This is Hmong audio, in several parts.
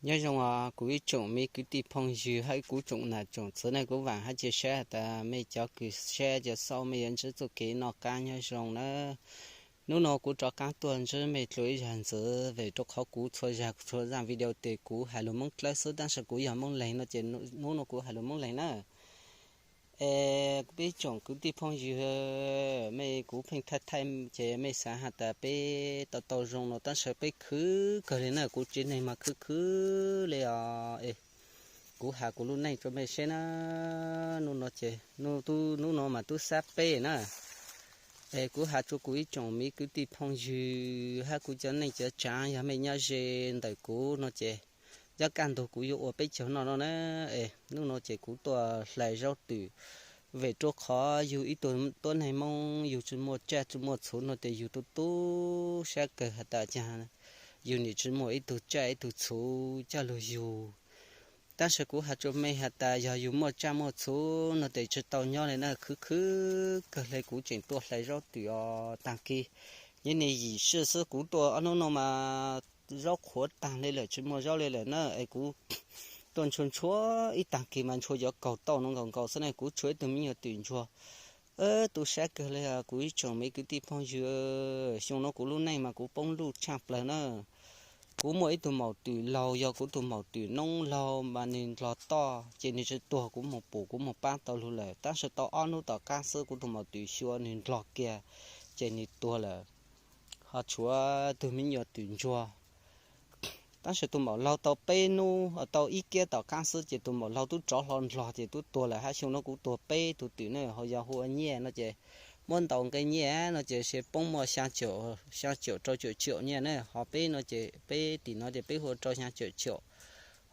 Nyob zoo os kuv ib tsoom me kwv tij phooj ywg hab kuv tsoom nam tsoom txwv ne, kuv vaam hab cia siab has tas mej cov kws saib cov xauj mej yuav ntsib txuj kev noj qaab nyob zoo nawb. Nub nua kuv rov qaab tuaj ntsib mej dlua ib zag ntxiv, vim rua qhov kuv txhua zag txhua zaaj video tes kuv has lug Moob Dlawb xwb, tab sis kuv yog Moob Leeg no ces nub nua kuv has lug Moob Leeg na. Es kuv peb tsoom kwv tij phooj ywg, mej kuv pheej thaij thaij ces mej xaav has tas peb tau tau zoo no, tab sis peb khwv kawg li na, kuv tsev neeg mas khwv khwv li os. Es kuv has kuv lub neej rua mej saib na, nub nua ces nub nua mas tub sab peb na. Es kuv has rua kuv ib tsoom me kwv tij phooj ywg hab kuv cov neej cov tsaav, yog mej nyob ze ntawm kuv no ces nyob kaj ntug kuv yuav ua peb caug noj no na. Es nub nua ces kuv tuaj hlais zaub twm, vim rua qhov yug ib tug tuab neeg Moob yug tsi muaj tsaj tsi muaj txhuv no ces yug tu tu sab kawg has tas caag yug nim tsi muaj ib tug tsaj ib tug txhuv coj lug yug. Tab sis kuv has rua mej has tas yog yug muaj tsaj muaj txhuv no tes tsi tau nyob le na, khwv khwv kawg le, kuv tseem tuaj hlais zaub twm os. Taag kis nyob ni yim sij xwb kuv tuaj ob nub no mas zaub qhuav taag le lawm, tsi muaj zaub le lawm na. Es kuv tuaj ntshua ntshua ib taag kis mas ntshua cov kaug tauj no nkaus nkaus xwb ne, kuv tshuav ib tug me nyuam twm ntsuag. Tu sab kawg le kuv ib tsoom me kwv tij phooj ywg, xyoo no kuv lub neej mas kuv poob luj tshaaj plawg na. Kuv muaj ib tug maum twm laug, yog kuv tug maum twm noob laug mas nwg ndlog toj ces nwg tsi tuag, kuv moog pum kuv moog paab tau lug lawm, tab sis tau ob nub tom qaab xwb kuv tug maum twm xyuas nwg ndlog kiag ces nwg tuag lawm. Ho tshuav tug me nyuam twm ntsuag, tab sis tug maum laug tau peb nub, tau ib kiab tom qaab xwb ces tug maum laug tub rov hlo ndlog ces tub tuag lawm, hab xyoo no kuv tuag peb tug twm ne. Ho yog hu ua nyiaj no ces muab ntaus nqe nyiaj no ces se poob muaj xyaa caum rau caum caum nyiaj ne, ho peb no ces peb tim no ces peb hu ua rau xyaa caum caum.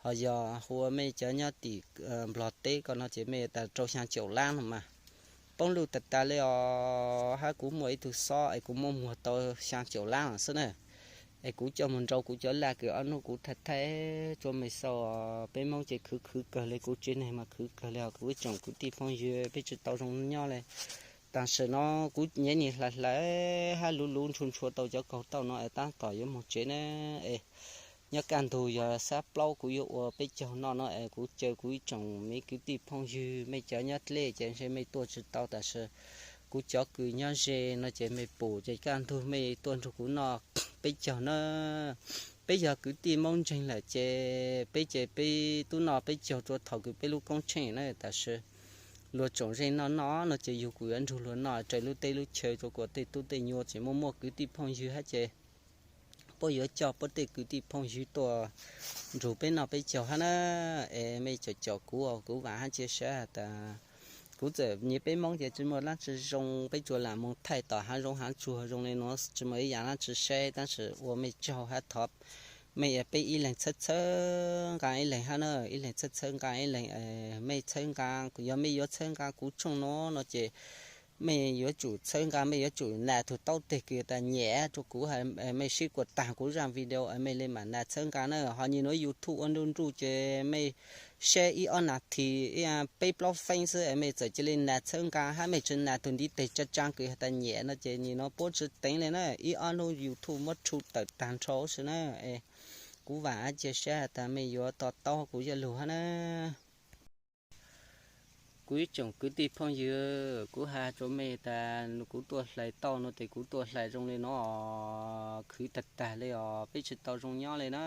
Ho yog hu ua mej cov nyob tim Nplog teb ko no ces mej tas rau xyaa caum lab no mas. Poob luj tag tag le os, hab kuv muaj ib tug xob es kuv muab muag tau xyaa caum lab xwb na. Es kuv coj moog nrau kuv cov laj kws ob nub kuv thaij thaij rua mej xauj, peb Moob ces khwv khwv kawg le, kuv tsev neeg mas khwv kawg le os kuv ib tsoom kwv tij phooj ywg, peb tsi tau zoo nyob le. Taam sim no kuv nyiav nyim hlais hlais hab luv luv ntshua ntshua tau cov kaug tauj no es taab tom yuav moog tsev na. Es nyob kaj ntug yog xab plaub kuv yuav ua peb caug noj no es kuv caw kuv ib tsoom me kwv tij phooj ywg, mej cov nyob dlej ces ntshe mej tuaj tsi tau, taam sis kuv cov kws nyob ze no ces mej pum ces kaj ntug mej tuaj nrug kuv noj peb caug na. Peb yog kwv tij Moob ntseeg lawm ces peb ces peb tub noj peb caug rua thaum kws peb lub koob tsheej na, taam sis luag tsoom zeej noj noj no ces yug kuv yuav nrug luag noj raws lub teb lub chaw rua kuas tej tub tej nyuas tseem muaj muaj kwv tij phooj ywg hab ces puab yuav coj puab tej kwv tij phooj ywg tuaj nrug peb noj peb caug hab na. Es mej caum caum kuv, kuv vaam hab cia siab has tas kuv txawm nyiav peb Moob ces tsi muaj dlaab tsi zoo, peb tsuas lam moog thaij tom haav zoov haav tsuag zoo le nuav tsi muaj ib yaam dlaab tsi saib, tab sis ua mej tsaug hab thov mej peb ib leeg txhawb txhawb nqaa ib leeg hab na, ib leeg txhawb txhawb nqaa ib leeg. Mej txhawb nqaa, yog mej yuav txhawb nqaa kuv tshooj no no ces mej yuav tsum txhawb nqaa, mej yuav tsum nas tug taub teg kws tas nyem rua kuv, mej sib kuas taag kuv zaaj video mej le maam nas txhawb nqaa na. Ho nyem nuav YouTube ua nruj nruj ces mej saib ib ob nas this, peb plaub feeb xwb es mej txawm cia li nas txhawb nqaa hab mej tsi nas tug ntiv teg tsaa tsaa kws has tas nyem no ces nyem nuav puab tsi teev le na, ib ob nub YouTube muab rhu tawm taag nrho si na. Kuv vaam hab cia siab has tas mej yuav to taub kuv zaj lug hab na. Kuv ib tsoom kwv tij phooj ywg, kuv has rua mej tas kuv tuaj hlais tauj no tes kuv tuaj hlais zoo le no, khwv tag tag le os, peb tsi tau zoo nyob le na,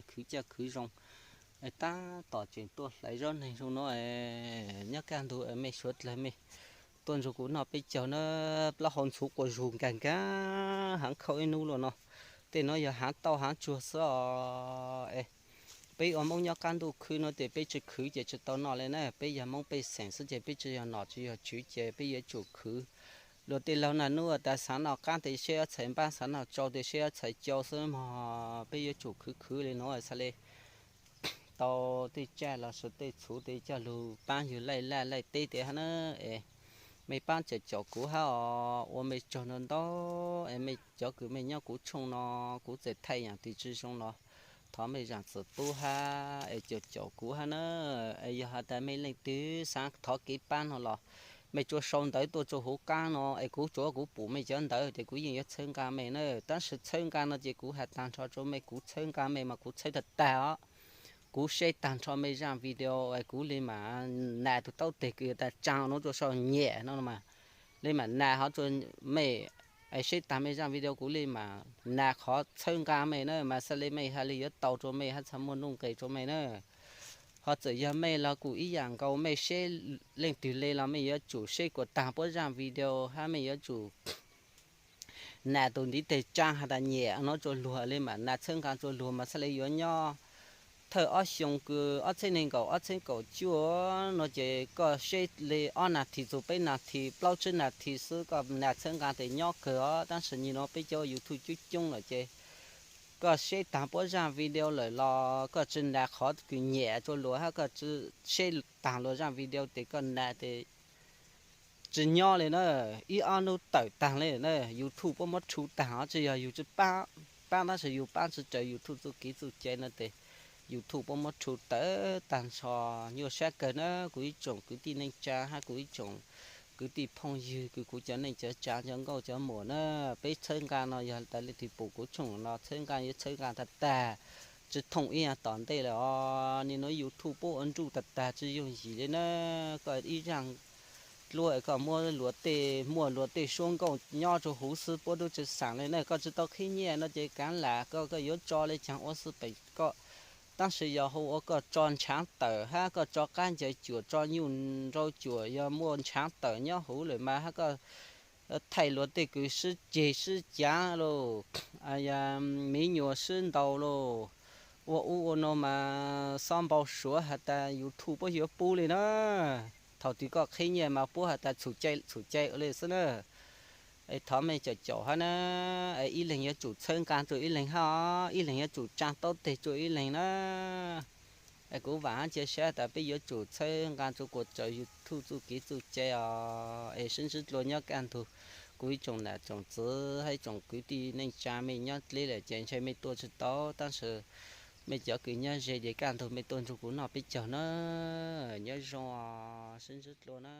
khwv caj khwv zoo. Taab tom tseem tuaj hlais zaub neeg zoo no, nyob kaj ntug mej suav dlawg mej tuaj nrug kuv noj peb caug na, plaub hau ntxhuv quas zug nkaag nkaag haav khauj ib nub luaj no. Tej nuav yog haav tauj haav tsuag xwb os. Peb ua Moob nyob qab ntuj khwb no tes peb tsi khwv ces tsi tau noj le na, peb yog Moob pej xeem xwb ces peb tsi yog nom tsi yog tswv ces peb yuav tsum khwv. Luag tej laug naj nub tas xaav noj qaab tes seb yuav txhais npaab, xaav noj tsau tes seb yuav txhais cau xwb mog, peb yuav tsum khwv khwv le nuav xaav le tau tej tsaj los sis tej txhuv tes coj lug paab yug laij laj laij teb tes hab na. Es mej paab caum caum kuv hab os, ua mej tsaug ntau ntau. Es mej cov kws mej nyob kuv tshooj no, kuv txawm thaij yaam twg tsi zoo los thov mej zaam txim pub hab es caum caum kuv hab na. Es yog has tas mej leej twg xaav thov kev paab no los mej tsuas sau ntawv tuaj rua huv qaab no es kuv tsuav kuv pum mej cov ntawv ces kuv yeej yuav txhawb nqaa mej na. Tab sis txhawb nqaa no ces kuv has taag nrho rua mej, kuv txhawb nqaa mej mas kuv txhawb taag taag os. Kuv saib taag nrho mej zaaj video es kuv le maam nas tug taub teg kws tas tsaa nuav rua sau nyem no mas, le maam nas hov rua mej, es saib taag mej zaaj video kuv le maam nas qhov txhawb nqaa mej na, mas xaav le mej has le yuav tau rua mej hab txhaj muaj nuj nqes rua mej na. Ho txawm yog mej los kuj ib yaam nkaus, mej saib leej twg le los mej yuav tsum saib kuas taag puab zaaj video hab mej yuav tsum nas tug ntiv teg tsaa has tas nyem nuav rua luag le maam nas txhawb nqaa rua luag mas xaav le yuav nyob thawj ob xyoo kws ob txheeb neeg nkaum ob txheeb kaum cuaj no ces koj saib le ob nas this txug peb nas this plaub tsib nas this xwb koj nas txhawb nqaa tes nyob kawg os. Tab sis nyem nuav peb cov YouTube coob coob lawm ces koj saib taag puab zaaj video lawm los koj tsi nas qhov kws nyem rua luag hab koj tsi saib taag luag zaaj video tes koj nas tes tsi nyob le na. Ib ob nub tawm taag le na, YouTube puab muab rhu taag os, tsi yog yug tsi paab, paab tab sis yug paab tsi raws YouTube txuj kev txuj cai no tes YouTube puab muab rhu tawm taag nrho. Nyuaj sab kawg na kuv ib tsoom kwv tij neej tsaa hab kuv ib tsoom kwv tij phooj ywg kws kuv cov neej cov tsaa cov nkauj cov muam na. Peb txhawb nqaa no yog tas leej twg pum kuv tshooj no txhawb nqaa yuav txhawb nqaa tag tag, tsi thooj ib yaam tom ntej lawm os. Nyem nuav YouTube puab ua nruj tag tag tsi yooj yim le na. Koj ib zaaj dluab koj muab luag tej, muaj luag tej suab nkauj nyob rua huv xwb puab tub tsi xaam le na. Koj tsi tau qhib nyiaj no ces kaav lam koj, koj yuav tso le caag ua xwb pem koj. Tab sis yog hu ua koj tso ntshaav tawm hab koj tso qaab ncaws cuam, tso nyuj nrau cuam, yog muaj ntshaav tawm nyob huv lawm mas hab koj thaij luag tej kws sib ceg sib caav lauj, miv nyuas sib ntaus lauj, ua ub ua no mas xob npau suav has tas YouTube puab yuav pub le na. Thaum twg koj qhib nyiaj mas puab has tas txhum cai txhum cai ua le xwb na. Es thov mej caum caum hab na, es ib leeg yuav tsum txhawb nqaa rua ib leeg hab, ib leeg yuav tsum tsaa taub teg rua ib leeg na. Es kuv vaam hab cia siab tas peb yuav tsum txhawb nqaa rua kuas raws YouTube txuj kev txuj cai os. Es sib ntsib dlua nyob kaj ntug kuv ib tsoom nam tsoom txwv hab ib tsoom kwv tij neej tsaa, mej nyob dleb lawm ces ntshe mej tuaj tsi tau, tab sis mej cov kws nyob ze ces kaj ntug mej tuaj nrug kuv noj peb caug na. Nyob zoo, sib ntsib dlua na.